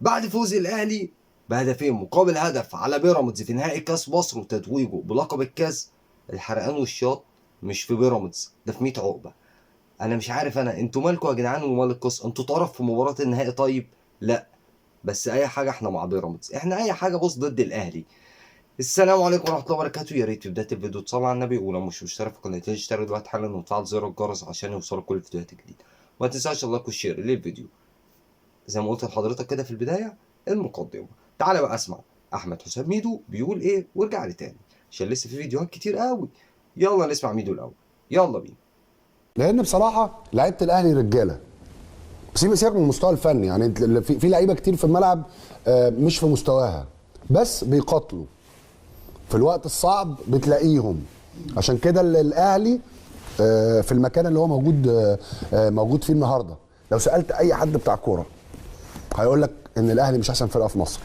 بعد فوز الاهلي بهدفين مقابل هدف على بيراميدز في نهائي كاس مصر وتتويجه بلقب الكاس، الحرقان والشاط مش في بيراميدز، ده في 100 عقبه. انا مش عارف انا، انتوا مالكوا يا جدعان ومال القصة؟ انتوا طرف في مباراة النهائي؟ طيب لا، بس اي حاجة احنا مع بيراميدز، احنا اي حاجة بص ضد الاهلي. السلام عليكم ورحمة الله وبركاته. يا ريت في بداية الفيديو تصلي على النبي، ولو مش مشترك في القناة اشترك دلوقتي حالا وتفعل زر الجرس عشان يوصلك كل الفيديوهات الجديدة. ما تنساش ال like وال share للفيديو. زي ما قلت لحضرتك كده في البداية المقدمة، تعالى بقى اسمع احمد حسام ميدو بيقول ايه وارجع لي تاني عشان لسه في فيديوهات كتير قوي. يلا نسمع ميدو الاول، يلا بينا. لان بصراحة لعيبة الاهلي رجاله، سيبك من المستوى الفني، يعني في لعيبة كتير في الملعب مش في مستواها، بس بيقاتلوا في الوقت الصعب بتلاقيهم. عشان كده الاهلي في المكان اللي هو موجود فيه النهارده. لو سالت اي حد بتاع كورة هيقول لك ان الاهلي مش احسن فرقه في مصر.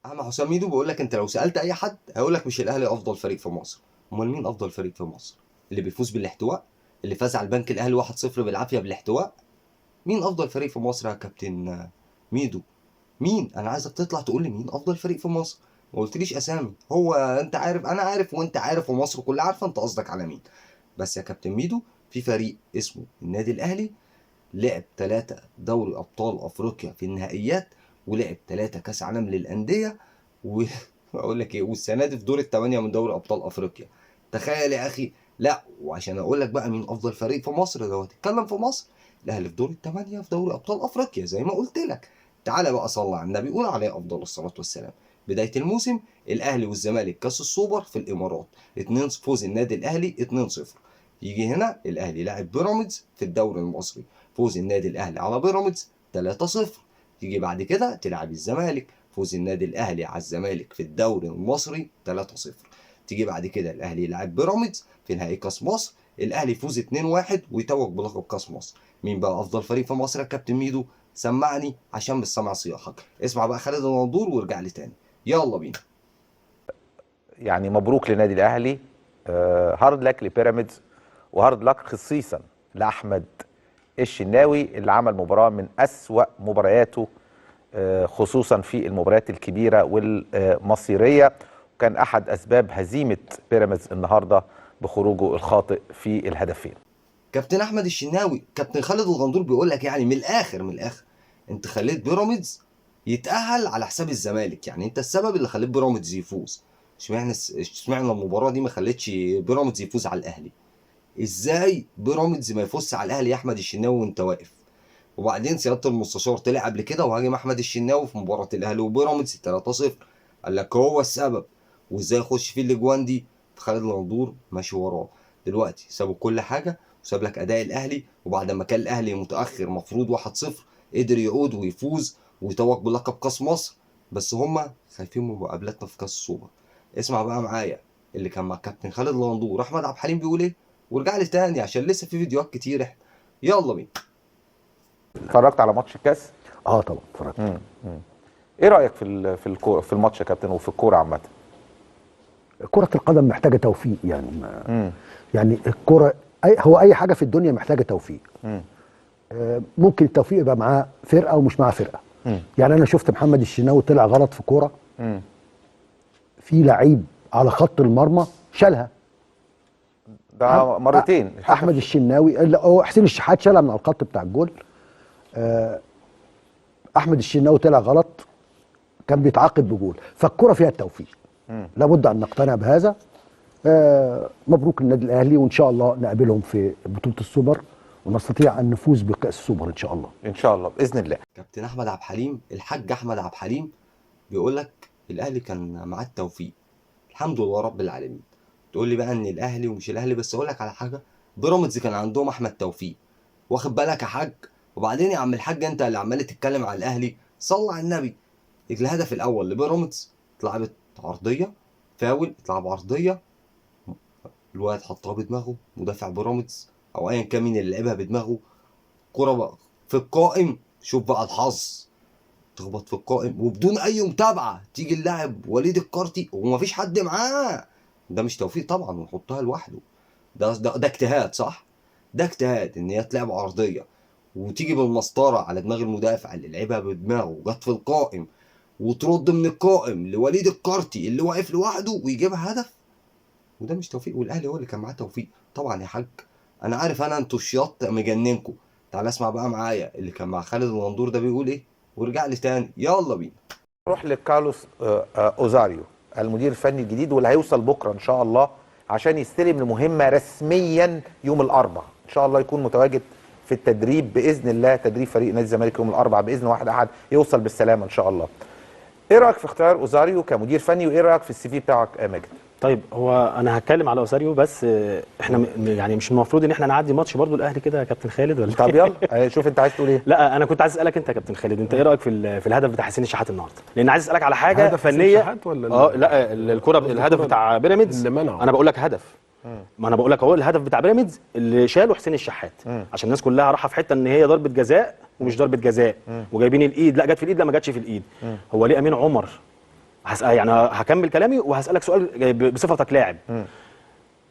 احمد حسام ميدو بيقول لك انت لو سالت اي حد هيقول لك مش الاهلي افضل فريق في مصر. امال مين افضل فريق في مصر؟ اللي بيفوز بالاحتواء، اللي فاز على البنك الاهلي 1-0 بالعافية بالاحتواء. مين افضل فريق في مصر يا كابتن ميدو؟ مين؟ انا عايزك تطلع تقول لي مين افضل فريق في مصر. ما قلتليش اسامي، هو انت عارف، انا عارف وانت عارف ومصر كلها عارفه انت قصدك على مين. بس يا كابتن ميدو في فريق اسمه النادي الاهلي لعب 3 دوري ابطال افريقيا في النهائيات، ولعب 3 كاس عالم للاندية، و اقول لك ايه، والسنة دي في دور الثمانية من دوري ابطال افريقيا. تخيل يا اخي. لا، وعشان اقول لك بقى مين افضل فريق في مصر، لو هتتكلم في مصر الاهلي في دور الثمانية في دوري ابطال افريقيا زي ما قلت لك. تعالى بقى صلى على النبي، قول عليه افضل الصلاة والسلام. بداية الموسم الاهلي والزمالك كاس السوبر في الامارات، 2 فوز النادي الاهلي 2-0. يجي هنا الاهلي لاعب بيراميدز في الدوري المصري، فوز النادي الاهلي على بيراميدز 3-0. تيجي بعد كده تلعب الزمالك، فوز النادي الاهلي على الزمالك في الدوري المصري 3-0. تيجي بعد كده الاهلي يلعب بيراميدز في نهائي كاس مصر، الاهلي يفوز 2-1 ويتوج بلقب كاس مصر. مين بقى افضل فريق في مصر يا كابتن ميدو؟ سمعني عشان مش سامع صياحك. اسمع بقى خالد الغندور وارجع لي تاني، يلا بينا. يعني مبروك للنادي الاهلي، hard luck لبيراميدز، و hard luck خصيصا لاحمد الشناوي اللي عمل مباراة من اسوأ مبارياته، خصوصا في المباريات الكبيرة والمصيريه، وكان احد اسباب هزيمة بيراميدز النهارده بخروجه الخاطئ في الهدفين. كابتن احمد الشناوي، كابتن خالد الغندور بيقول لك يعني من الاخر، من الاخر انت خليت بيراميدز يتأهل على حساب الزمالك، يعني انت السبب اللي خليت بيراميدز يفوز. اشمعنى المباراة دي ما خلتش بيراميدز يفوز على الاهلي؟ ازاي بيراميدز ما يفوزش على الاهلي يا احمد الشناوي وانت واقف؟ وبعدين سيادة المستشار طلع قبل كده وهاجم احمد الشناوي في مباراة الاهلي وبيراميدز 3-0، قال لك هو السبب وازاي يخش فيه الاجوان دي. خالد الغندور ماشي وراه دلوقتي، سابوا كل حاجة وساب لك اداء الاهلي. وبعد ما كان الاهلي متاخر مفروض 1-0 قدر يعود ويفوز ويتوج بلقب كاس مصر، بس هم خايفين من مقابلاتنا في كاس السوبر. اسمع بقى معايا اللي كان مع كابتن خالد الغندور احمد عبد الحليم بيقول ايه، وارجع لي تاني عشان لسه في فيديوهات كتير احنا. يلا بينا. اتفرجت على ماتش الكاس؟ اه طبعا اتفرجت. ايه رايك في في الماتش يا كابتن وفي الكورة عامة؟ كرة القدم محتاجة توفيق، يعني يعني الكرة هو أي حاجة في الدنيا محتاجة توفيق. ممكن التوفيق يبقى معاه فرقة ومش معاه فرقة. يعني أنا شفت محمد الشناوي طلع غلط في كورة، في لعيب على خط المرمى شالها، ده مرتين. أحمد الشناوي، هو حسين الشحات شالها من على الخط بتاع الجول. أحمد الشناوي طلع غلط، كان بيتعاقب بجول. فالكرة فيها التوفيق، لابد ان نقتنع بهذا. مبروك النادي الاهلي، وان شاء الله نقابلهم في بطوله السوبر ونستطيع ان نفوز بكاس السوبر ان شاء الله. ان شاء الله باذن الله. كابتن احمد عبد الحليم، الحاج احمد عبد الحليم بيقول لك الاهلي كان معاه التوفيق، الحمد لله رب العالمين. تقول لي بقى ان الاهلي ومش الاهلي، بس اقول لك على حاجة، بيراميدز كان عندهم احمد توفيق، واخد بالك يا حاج؟ وبعدين يا عم الحاج انت اللي عمال تتكلم على الاهلي، صلى على النبي. الهدف الاول لبيراميدز اتلعبت عرضية، فاول اتلعب عرضية، الواد حطها بدماغه، مدافع بيراميدز او ايا كان مين اللي لعبها بدماغه، كرة بقى في القائم. شوف بقى الحظ، تخبط في القائم وبدون اي متابعه تيجي اللاعب وليد الكارتي ومفيش حد معاه. ده مش توفيق طبعا، ويحطها لوحده. ده اجتهاد، صح؟ ده اجتهاد ان هي تلعب عرضية وتيجي بالمسطره على دماغ المدافع اللي لعبها بدماغه وجت في القائم، وترد من القائم لوليد الكارتي اللي واقف لوحده ويجيبها هدف. وده مش توفيق، والاهلي هو اللي كان معاه توفيق طبعا يا حاج. انا عارف انا انتوا الشياط مجننكم. تعال اسمع بقى معايا اللي كان مع خالد الغندور ده بيقول ايه، وارجع لي تاني. يلا بينا نروح لكارلوس اوزاريو المدير الفني الجديد واللي هيوصل بكره ان شاء الله عشان يستلم المهمة رسميا يوم الاربعاء ان شاء الله، يكون متواجد في التدريب باذن الله، تدريب فريق نادي الزمالك يوم الاربعاء باذن واحد احد، يوصل بالسلامة ان شاء الله. ايه رايك في اختيار اوزاريو كمدير فني، وايه رايك في ال CV بتاعك يا ماجد؟ طيب هو انا هتكلم على اوزاريو، بس احنا يعني مش المفروض ان احنا نعدي ماتش برضو الاهلي كده يا كابتن خالد ولا؟ طب يلا شوف انت عايز تقول ايه. لا انا كنت عايز اسالك انت يا كابتن خالد، انت ايه رايك في الهدف بتاع حسين الشحات النهارده؟ لان عايز اسالك على حاجة فنية. ولا لا الكره، الهدف بتاع بيراميدز اللي منعه. انا بقول لك هدف، ما انا بقول لك اهو الهدف بتاع بيراميدز اللي شاله حسين الشحات، عشان الناس كلها راحة في حتة ان هي ضربه جزاء ومش ضربه جزاء، وجايبين الايد، لا جت في الايد، لا ما جاتش في الايد. هو ليه امين عمر؟ يعني هكمل كلامي وهسالك سؤال بصفتك لاعب.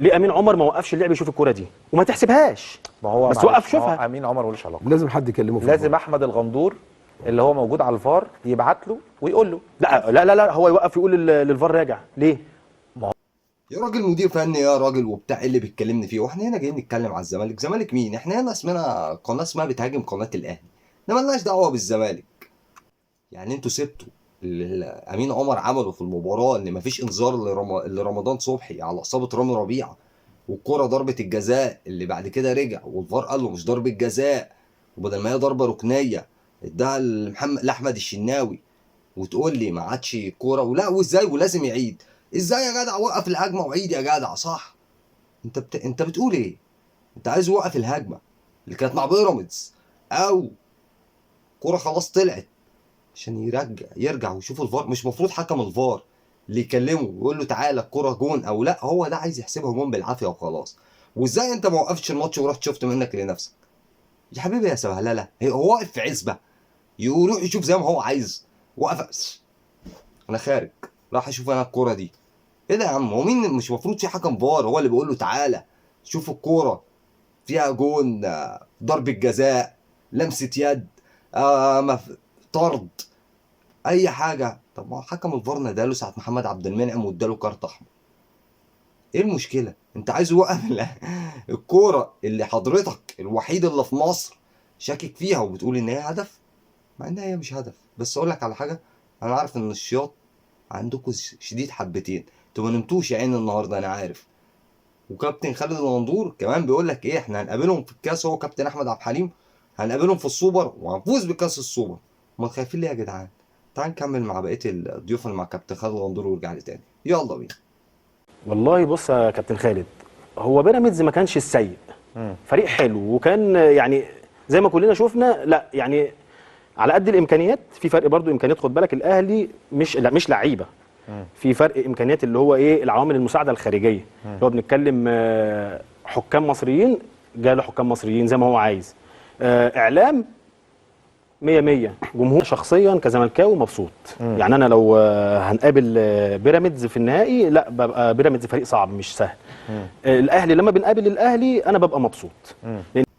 ليه امين عمر ما وقفش اللعب يشوف الكورة دي وما تحسبهاش؟ ما هو بس وقف شوفها. امين عمر ملوش علاقة، لازم حد يكلمه، لازم احمد الغندور اللي هو موجود على الفار يبعت له ويقول له. لا لا لا, لا هو يوقف يقول للفار راجع ليه؟ يا راجل مدير فني يا راجل وبتاع، ايه اللي بيتكلمني فيه؟ واحنا هنا جايين نتكلم على الزمالك. زمالك مين؟ احنا هنا اسمنا قناة اسمها بتهاجم قناة الاهلي، ده مالناش دعوه بالزمالك. يعني انتوا سبتوا اللي امين عمر عمله في المباراة، ان مفيش انذار لرمضان صبحي على اصابه رامي ربيعة، والكره ضربه الجزاء اللي بعد كده رجع والفار قال له مش ضربه جزاء، وبدل ما هي ضربه ركنيه اداها لاحمد الشناوي، وتقول لي ما عادش كورة ولا وازاي ولازم يعيد. ازاي يا جدع وقف الهجمة وعيد يا جدع؟ صح انت بتقول ايه؟ انت عايز وقف الهجمة اللي كانت مع بيراميدز او كورة خلاص طلعت عشان يرجع ويشوف الفار؟ مش المفروض حكم الفار اللي يكلمه ويقول له تعالى الكورة جون او لا؟ هو ده عايز يحسبها جون بالعافية وخلاص. وازاي انت ما وقفتش الماتش ورحت شفت منك لنفسك يا حبيبي يا سبهلله؟ هو واقف في عزبه يروح يشوف زي ما هو عايز. وقف، انا خارج راح اشوف انا الكورة دي. ايه ده يا عم؟ هو مين؟ مش المفروض في حكم فار هو اللي بيقول له تعالى شوف الكورة فيها جون، ضربه جزاء، لمسه يد، طرد، اي حاجة؟ طب ما حكم الفار ناداله ساعة محمد عبد المنعم واداله كارت احمر. ايه المشكلة؟ انت عايز يوقف الكورة اللي حضرتك الوحيد اللي في مصر شاكك فيها وبتقول ان هي هدف، مع انها هي مش هدف. بس اقول لك على حاجة، انا عارف ان الشياط عندكم شديد حبتين، انتوا ما نمتوش يا عيني النهارده انا عارف. وكابتن خالد الغندور كمان بيقول لك ايه، احنا هنقابلهم في الكاس، هو كابتن احمد عبد الحليم، هنقابلهم في السوبر وهنفوز بكاس السوبر. ما خايفين ليه يا جدعان؟ تعال نكمل مع بقية الضيوف اللي مع كابتن خالد الغندور ورجع لي تاني. يلا بينا. والله بص يا كابتن خالد، هو بيراميدز ما كانش السيء، فريق حلو، وكان يعني زي ما كلنا شفنا، لا يعني على قد الامكانيات في فرق برضو امكانيات، خد بالك الاهلي مش لعيبة، في فرق امكانيات اللي هو ايه العوامل المساعدة الخارجية، اللي هو بنتكلم حكام مصريين، جاله حكام مصريين زي ما هو عايز، اعلام 100 100، جمهور. شخصيا كزملكاوي مبسوط. يعني انا لو هنقابل بيراميدز في النهائي، لا ببقى بيراميدز فريق صعب مش سهل. الاهلي لما بنقابل الاهلي انا ببقى مبسوط.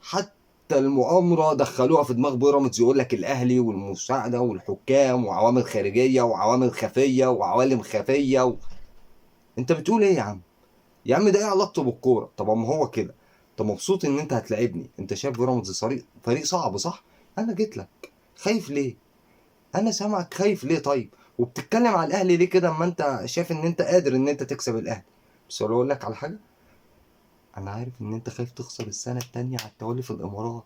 حتى المؤامرة دخلوها في دماغ بيراميدز، يقول لك الاهلي والمساعدة والحكام وعوامل خارجية وعوامل خفيه وعوالم خفيه انت بتقول ايه يا عم؟ يا عم ده ايه علاقته بالكورة؟ طب ما هو كده. طب مبسوط ان انت هتلاعبني، انت شايف بيراميدز فريق صعب صح؟ انا جيت لك خايف ليه؟ انا سامعك خايف ليه؟ طيب وبتتكلم على الاهلي ليه كده اما انت شايف ان انت قادر ان انت تكسب الاهلي؟ بس اقول لك على حاجة، انا عارف ان انت خايف تخسر السنة التانية على التوالي في الامارات،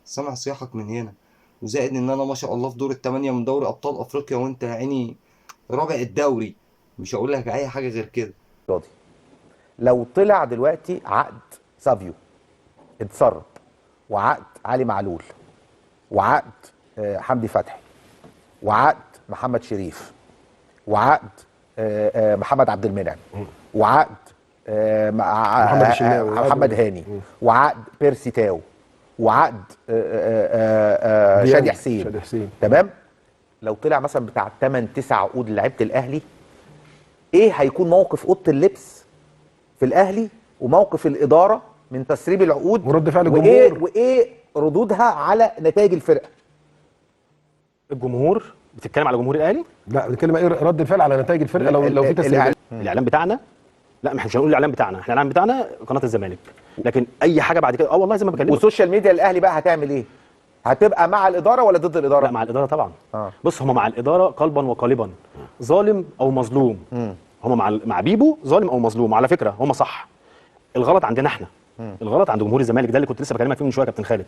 سامع صياحك من هنا، وزائد ان انا ما شاء الله في دور الثمانية من دوري ابطال افريقيا وانت يا عيني رابع الدوري، مش هقول لك اي حاجة غير كده. راضي لو طلع دلوقتي عقد سافيو اتسرب، وعقد علي معلول، وعقد حمدي فتحي، وعقد محمد شريف، وعقد محمد عبد المنعم، وعقد محمد هاني، وعقد بيرسي تاو، وعقد شادي حسين. تمام. لو طلع مثلا بتاع 8 9 عقود لعيبة الاهلي، ايه هيكون موقف اوضة اللبس في الاهلي وموقف الادارة من تسريب العقود ورد فعل الجمهور؟ وايه ردودها على نتائج الفرقة؟ الجمهور بتتكلم على جمهور الاهلي؟ لا بنتكلم ايه رد الفعل على نتائج الفرقة لو في تسريبات. الاعلام بتاعنا، لا ما احنا مش هنقول الاعلام بتاعنا، احنا الاعلام بتاعنا قناة الزمالك، لكن اي حاجة بعد كده والله زي ما بكلمك. وال social media الاهلي بقى هتعمل ايه؟ هتبقى مع الادارة ولا ضد الادارة؟ لا مع الادارة طبعا. بص هم مع الادارة قلبا وقالبا، ظالم او مظلوم. هم مع بيبو ظالم او مظلوم. على فكرة هم صح، الغلط عندنا احنا. الغلط عند جمهور الزمالك، ده اللي كنت لسه بكلمك فيه من شوية يا كابتن خالد.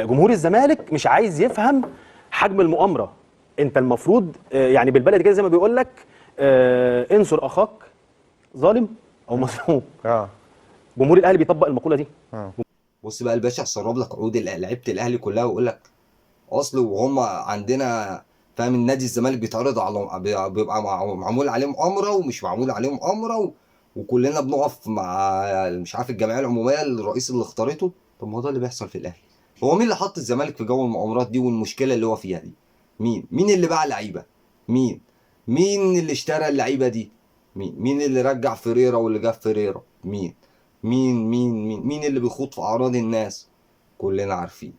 جمهور الزمالك مش عايز يفهم حجم المؤامرة. انت المفروض يعني بالبلد كده زي ما بيقول لك انصر اخاك ظالم او مظلوم. جمهور الاهلي بيطبق المقولة دي. بص بقى الباشا سرب لك عقود لعيبة الاهلي كلها ويقول لك اصل وهم عندنا فاهم النادي الزمالك بيتعرض على بيبقى معمول عليه مؤامرة ومش معمول عليه مؤامرة وكلنا بنقف مع مش عارف الجمعية العمومية الرئيس اللي اختارته. طب ما هو ده اللي بيحصل في الاهلي. هو مين اللي حط الزمالك في جو المؤامرات دي والمشكلة اللي هو فيها دي؟ مين اللي باع لعيبة؟ مين اللي اشترى اللعيبة دي؟ مين اللي رجع فريرة واللي جاب فريرة؟ مين مين مين مين مين اللي بيخوض في اعراض الناس؟ كلنا عارفين.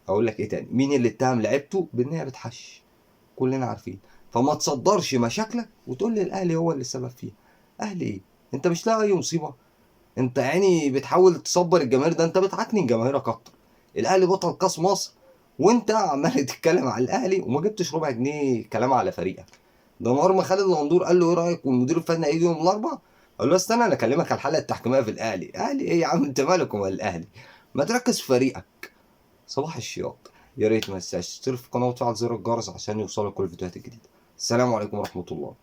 اقول لك ايه تاني؟ مين اللي اتهم لعيبته بان هي بتحش؟ كلنا عارفين. فما تصدرش مشاكلك وتقول لي الاهلي هو اللي السبب فيها. اهلي ايه؟ انت مش لاقي اي مصيبة؟ انت يعني بتحاول تصبر الجماهير، ده انت بتعكنن جماهيرك اكتر. الاهلي بطل كاس مصر وانت عمال تتكلم على الاهلي وما جبتش ربع جنيه كلام على فريقك. ده نهار ما خالد الغندور قال له ايه رايك والمدير الفني هيجي يوم الاربعاء، قال له استنى انا اكلمك على الحلقة التحكيميه في الاهلي. اهلي ايه يا عم انت مالك ومال الاهلي؟ ما تركز في فريقك. صباح الشياط. يا ريت ما تنساش تشترك في القناة وتفعل زر الجرس عشان يوصلك كل الفيديوهات الجديدة. السلام عليكم ورحمة الله.